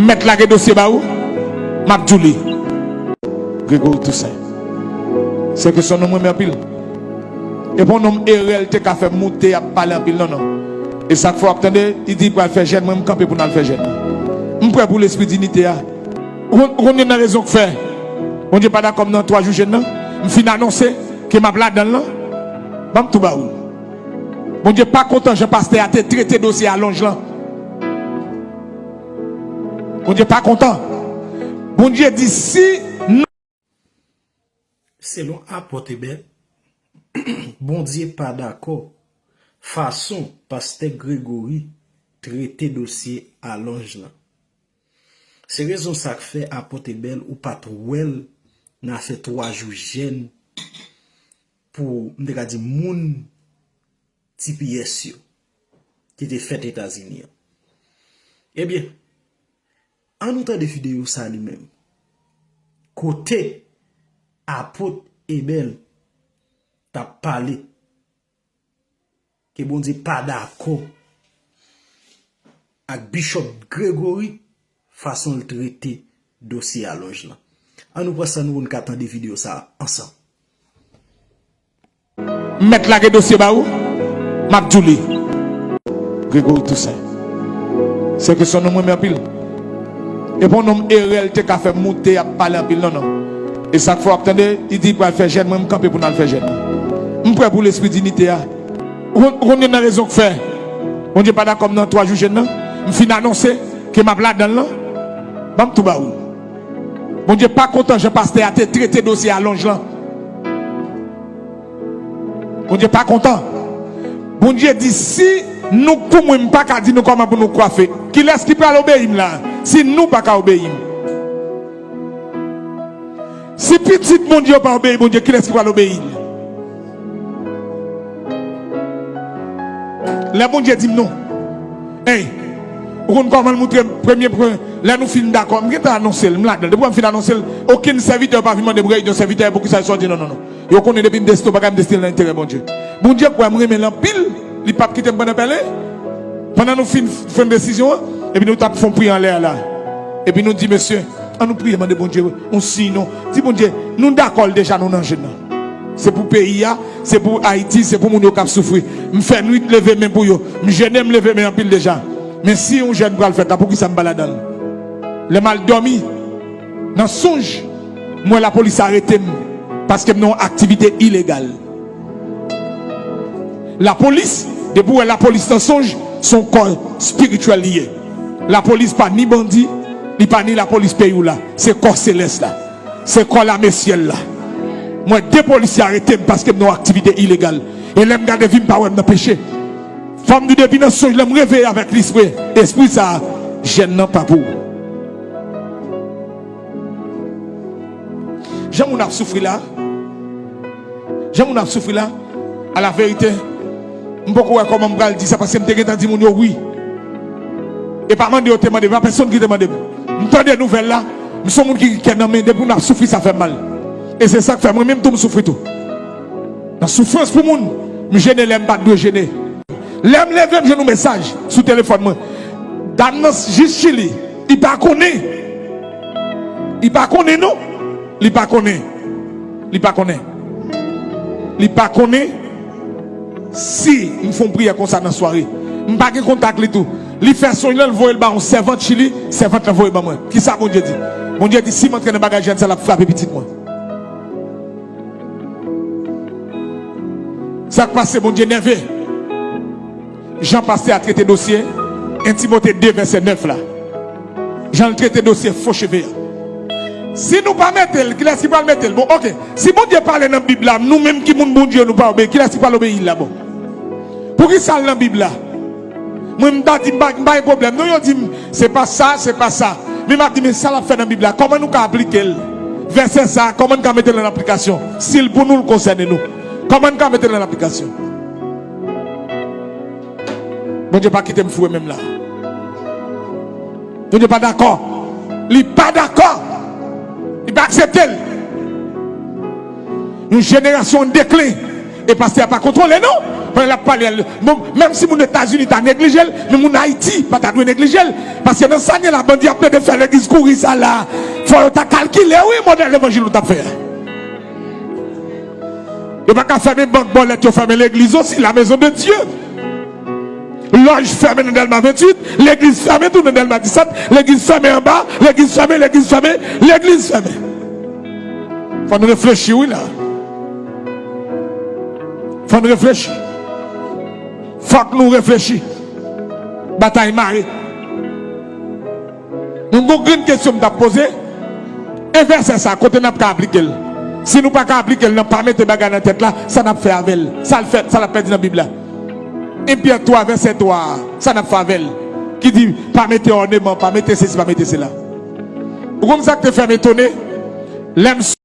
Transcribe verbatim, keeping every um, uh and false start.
Mèt lage dosye ba ou, m ap di w li. Gregory Toussaint. Se kesyon nonm mwen renmen anpil. E pa yon nonm erè l te ka fè moute ap pale anpil, non, non. E sa k fè w ap tande, li di li pral fè jèn, mwen m kanpe pou n al fè jèn. M prè pou lespri dinite a. Ou konn, ou konn youn nan rezon k fè Bondye pa dakò m nan twa jou jèn nan? M fin anonse ke m ap ladan l lan. Ban m tou ba ou l. Bondye pa kontan jan pastè a te trete dosye alonj lan. Bondye pa kontan. Bondye di si nou Selon Apot Ebèl, Bondye pa dakò fason pastè Gregory trete dosye alonj lan. Se rezon sa k fè Apot Ebèl ou pa t wè l nan afè twa jou jèn pou, m te ka di, moun T P S yo ki te fèt Etazini an. Ebyen, ann nou tande videyo sa li menm. Kote Apot Ebèl t ap pale ke Bondye pa dakò ak Bishop Gregory fason l trete dosye alonj lan. Ann nou pran san nou pou n ka tande videyo sa a ansanm. M mèt lage dosye ba ou, m ap di w li. Gregory Toussaint. Se kesyon nonm mwen renmen anpil. E pa yon nonm erè l te ka fè moute ap pale anpil, non, non. E sa k fè w ap tande, li di li pral fè jèn, mwen m kanpe pou n al fè jèn. M prè pou lespri dinite a. Ou konn, ou konn youn nan rezon k fè Bondye pa dakò m nan twa jou jèn nan? M fin anonse ke m ap ladan l lan. Ban m tou ba ou l. Bondye pa kontan jan pastè a te trete dosye alonj lan. Bondye pa kontan. Bondye di, si nou, pou mwen, m pa ka di nou kòman pou nou kwafe. Kilès ki pral obeyi m la? Si nou pa ka obeyi m. Si pitit Bondye yo pa obeyi Bondye, kilès ki pral obeyi l? Lè Bondye di m non. Ey, ou konn kòman l moutre m? Premye pwen, lè nou fin dakò, m gentan anonse l, m ladan l. Depi m fin anonse l, okenn sèvitè pa vin mande m reyinyon sèvitè, poukisa l sòti? Non, non, non. Yo konnen depi m deside yon bagay, m deside l nan enterè Bondye. Bondye kwè m renmen l anpil, li p ap kite m pran nan pèlen. Pandan nou fin fè desizyon an, epi nou t ap fè yon priyè anlè a la. Epi nou di, mesye, ann nou priye mande Bondye yon siy non. Di Bondye, nou dakò l deja, nou nan jèn nan. Se pou peyi a, se pou Ayiti, se pou moun yo k ap soufri. M fè nwit leve men pou yo. M jene, m leve men anpil deja. Men si yon jèn pral fèt la, poukisa m pa ladan l? Lè m al dòmi, nan sonj, m wè lapolis arete m paske m nan yon aktivite ilegal. Lapolis, depi w wè lapolis nan sonj, se yon kò espirityèl li ye. Lapolis pa ni bandi, li pa ni lapolis peyi w la. Se kò selès la. Se kò lame syèl la. M wè de polisye arete m paske m nan yon aktivite ilegal. E lè m gade vi m pa wè m nan peche. Fò m di depi nan sonj, lè m reveye avèk lespri, espri sa a, jèn nan pa pou ou. Jan moun ap soufri la, jan moun ap soufri la, a la verite, m poko wè kòman m pral di sa, paske m te gentan di moun yo wi. E pa mande yo te mande m, pa pèsonn ki te mande m. M tande nouvèl la, m se yon moun ki gen kè nan men, depi moun ap soufri, sa fè m mal. E se sa k fè mwen menm tou m soufri tou. Nan soufrans pou moun, m jene lè m pa t dwe jene. Lè m leve, m jwenn yon mesaj sou telefòn mwen. Dam nan jis Chili, li pa konnen. Li pa konnen non. Li pa konnen. Li pa konnen. Li pa konnen si m fè yon priyè konsa nan sware. M pa gen kontak li tou. Li fè sonj lan, l voye l ba yon sèvant Chili, sèvant lan voye ban mwen. Kisa Bondye di? Bondye di, si m antre nan bagay jèn sa, l ap frape pitit mwen. Sa k pase, Bondye nève. Jan pastè a trete dosye en Timote de vèsè nèf la. Jan l trete dosye fo cheve a. Si nou pa mete l, kilès ki pral mete l? Bon, oke. Si Bondye pale nan Bib la, nou menm ki moun Bondye, nou pa obeyi, kilès ki pral obeyi l la? Bon. Poukisa l nan Bib la? Mwen, m ta di, m pa, m pa gen pwoblèm. Non, yo di m, se pa sa, se pa sa. Men m ap di, men sa l ap fè nan Bib la, kòman nou ka aplike l? Vèsè sa a, kòman n ka mete l an aplikasyon? Si l pou nou, l konsène nou. Kòman n ka mete l an aplikasyon? Bondye pa kite m foure men m la. Bondye pa dakò. Li pa dakò. Li pa aksepte l. Yon jenerasyon an deklen. E pastè a pa kontwole, non. Pandan l ap pale, bon, menm si moun Etazini ta neglije l, men moun Ayiti pa ta dwe neglije l. Paske nan sa n ye la, bandi ap plede fè legliz kouri sa la. Fò yo ta kalkile, wi, modèl levanjil nou t ap fè a. Yo pa ka fèmen bank bòlèt, yo fèmen legliz osi, la maison de Dieu. Lòj fèmen nan Dèlma venntuit, legliz fèmen tou nan Dèlma disèt, legliz fèmen anba, legliz fèmen, legliz fèmen, legliz fèmen. Fò n reflechi, wi, la. Fò n reflechi. Fòk nou reflechi. Batay mare. Mwen gon grenn kesyon m t ap poze. E vèsè sa, kote n ap ka aplike l? Si nou pa ka aplike l nan pa mete bagay nan tèt la, sa n ap fè avè l? Sa l fè, sa l ap pèdi nan Bib la? En Pyè twa, vèsè twa a, sa n ap fè avè l? Ki di, pa mete òneman, pa mete sesi, pa mete sela. Ou konn sa k te fè m etone? Lè m